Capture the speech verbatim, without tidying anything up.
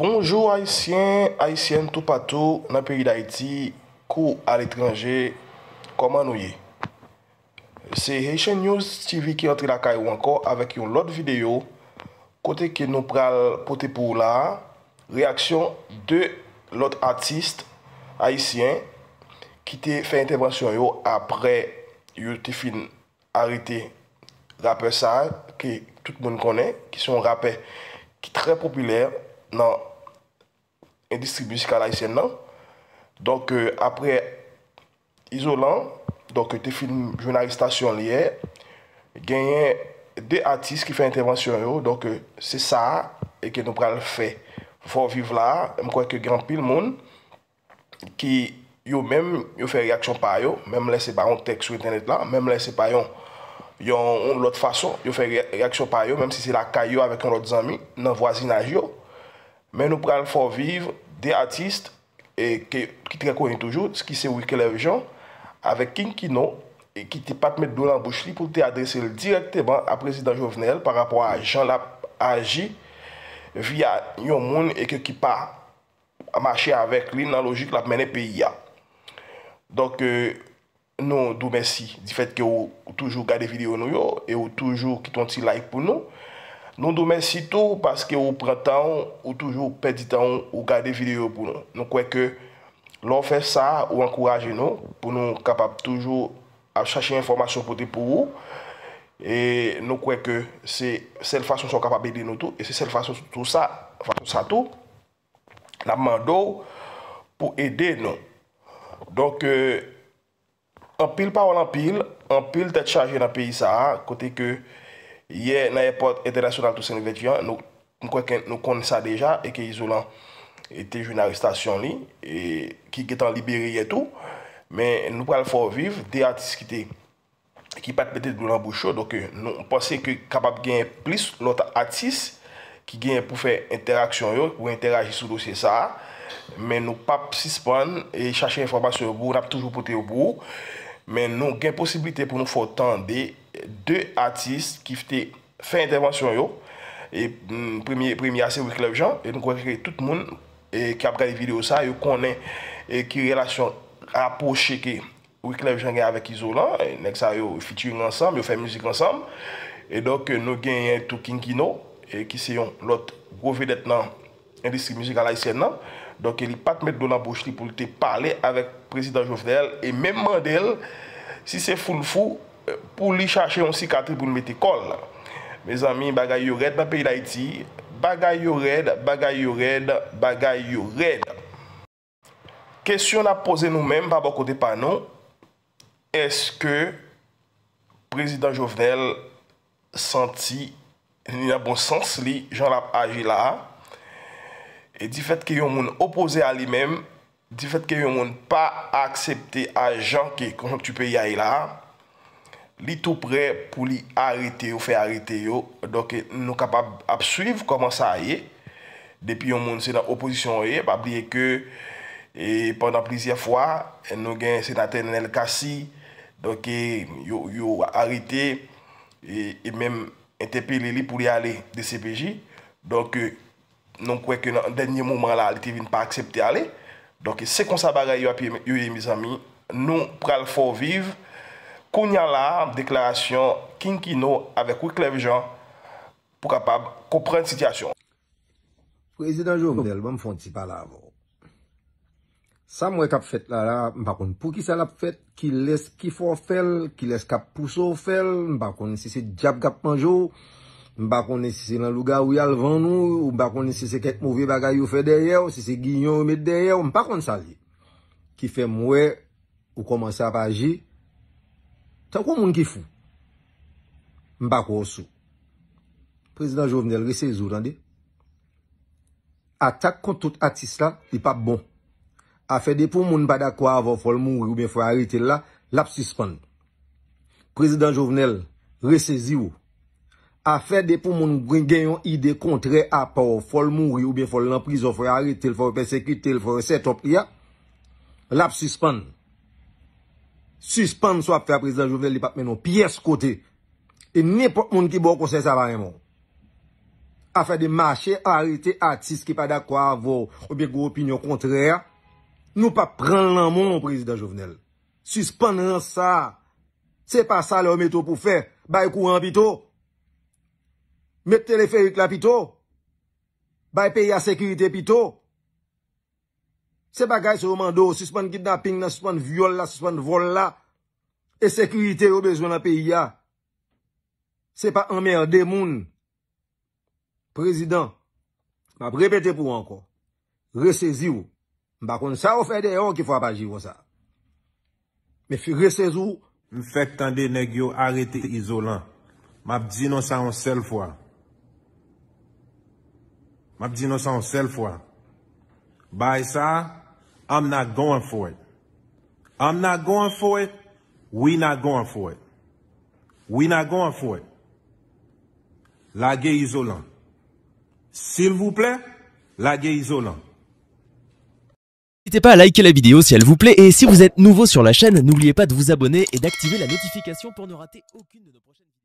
Bonjou Ayisyen, Ayisyèn toupatou nan peyi Dayiti kou aletranje, kòman nou ye? Se Haitian News T V ki antre lakay ou ankò avèk yon lòt videyo kote ke nou pral pote pou ou la a reyaksyon de lòt atis ayisyen ki te fè entèvansyon yo apre yo te fin arete rapè sa a ke tout moun konnen, ki se yon rapè ki trè popilè nan endistri mizikal ayisyèn nan. Donk, euh, apre Izolan, donk, te fin jwenn arestasyon li yè, genyen de atis ki fè entèvansyon yo. Donk, euh, se sa a e ke nou pral fè Fò Viv la a. M kwè ke gen anpil moun ki yo menm, yo fè reyaksyon pa yo, menm lè se pa yon tèks sou entènèt la, menm lè se pa yon, yon, yon lòt fason, yo fè re- reyaksyon pa yo, menm si se lakay yo avèk yon lòt zanmi, nan vwazinaj yo. Men nou pral fè w viv de atis e ke, ki trè koni toujou, ki se Wyclef Jean avèk King Kino, e ki te pa t met dlo nan bouch li pou l te adrese l dirèkteman a prezidan Jovenel pa rapò a jan l ap aji via yon moun e ke ki pa mache avèk li nan lojik l ap mennen peyi a. Donk, euh, nou di w mèsi difèt ke ou, ou toujou gade videyo nou yo e ou toujou kite yon ti like pou nou. Nou di w mèsi tou paske ou pran tan w, ou toujou pèdi tan w, ou gade videyo pou nou. Nou kwè ke lè w fè sa, ou ankouraje nou pou nou kapab toujou ap chache enfòmasyon pote pou ou. E nou kwè ke se sèl fason sa w kapab ede nou tou, e se sèl fason tou sa, fason sa tou, n ap mande w pou ede nou. Donk, euh, anpil pawòl anpil, anpil tèt chaje nan peyi sa a, kote ke yè nan èpòt entènasyonal Toussaint Louverture an, nou, m kwè ke nou konn sa deja, e ke Izolan te jwenn arestasyon li, e ki gentan libere yè tou. Men nou pral fè w viv de atis ki te, ki pa t mete dlo nan bouch yo. Donk, nou panse ke kapab gen plis lòt atis ki gen pou fè entèraksyon yo, pou entèraji sou dosye sa a. Men nou p ap sispann e chache enfòmasyon yo pou ou, n ap toujou pote yo pou ou. Men nou gen posiblite pou nou fè w tande de atis ki te fè entèvansyon yo. E, mm, premye, premye a se Wyclef Jean, e nou kwè ke tout moun e, ki ap gade videyo sa, yo konnen e, ki relasyon rapwoche ke Wyclef Jean gen avèk Izolan. E, nèg sa yo featuring ansanm, yo fè mizik ansanm. E donk, nou genyen tou King Kino, e, ki se yon lòt gwo vedèt nan endistri mizikal ayisyèn nan. Donk, li pa t met dlo nan bouch li pou l te pale avèk prezidan Jovenel e menm mande l si se fou l fou, e, pou li chache yon sikatri pou l mete kò l. Mezanmi, bagay yo rèd nan peyi Dayiti. Bagay yo rèd, bagay yo rèd, bagay yo rèd. Kesyon n ap poze nou menm pa bò kote pa nou, èske prezidan Jovenel santi li nan bon sans li, jan l ap aji la a? E difèt ke yon moun opoze a li menm, difèt ke yon moun pa aksepte a jan ke konjonkti peyi a ye la a, li tou prè pou li arete yo, fè arete yo. Donk, nou kapab ap swiv kòman sa ye. Depi yon moun se nan opozisyon w ye, pa bliye ke, e, pandan plizyè fwa, nou gen senatè Nenel Cassy, donk, e, yo, yo arete, e, e menm entèpele li pou li ale D C P J. Donk, e, nou kwè ke nan dènye moman la, li te vin pa aksepte ale. Donk, se konsa bagay yo ap ye, yo ye, mezanmi. Nou pral fè w viv. Kounye a la, deklarasyon King Kino avèk Wyclef Jean pou kapab konprann sitiyasyon an. Prezidan Jovenel, ban m fè yon ti pale avè w. Sa m wè k ap fèt la, la, m pa konn poukisa l ap fèt, kilès ki fè w fè l, kilès k ap pouse w fè l, m pa konn si se dyab k ap manje w, m pa konnen si se nan lougawou y al vann ou, m pa konnen si se kèk move bagay yo fè dèyè w, si se giyon yo met dèyè w, m pa konn sa l ye. Ki fè m wè ou kòmanse ap aji tankou moun ki fou. M pa kwè w sou. Prezidan Jovenel, resezi w, tande. Atak kont tout atis la, li p ap bon. Afè depi yon moun pa dakò avè w, fò l mouri oubyen fò yo arete l la, l ap sispann. Prezidan Jovenel, resezi w. Afè depi yon moun gen, gen yon ide kontrè a pa w, fò l mouri oubyen fò l nan prizon, fò yo arete l, fò yo pèsekite l, fò yo set up li a, l ap sispann. Sispann sa w ap fè a prezidan Jovenel, li p ap mennen w pyès kote. E nenpòt moun ki ba w konsèy sa pa renmen w. Afè de mache arete atis ki pa dakò avè w oubyen gen opinyon kontrè a, nou p ap pran l nan men w, Prezidan Jovenel. Sispann rans sa a. Se pa sa lè yo mete w pou fè. Bay kouran pito. Met teleferik la pito. Bay peyi a sekirite pito. Se bagay sa yo mande w, sispann kidnaping nan, sispann vyòl la, sispann vòl la. E sekirite yo bezwen nan peyi a. Se pa anmède moun. Prezidan, m ap repete pou w ankò. Resezi w. M pa konn sa yo fè dèyè w ki fè w ap aji konsa. Men fi resezi w. M fèk tande nèg yo arete Izolan. M ap di nou sa yon sèl fwa. M ap di nou sa yon sèl fwa. Bagay sa, I'm not going for it. I'm not going for it. We not going for it. We not going for it. Lage Izolan. Silvouplè, lage Izolan. N'hésitez pas à liker la vidéo si elle vous plaît et si vous êtes nouveau sur la chaîne, n'oubliez pas de vous abonner et d'activer la notification pour ne rater aucune de nos prochaines vidéos.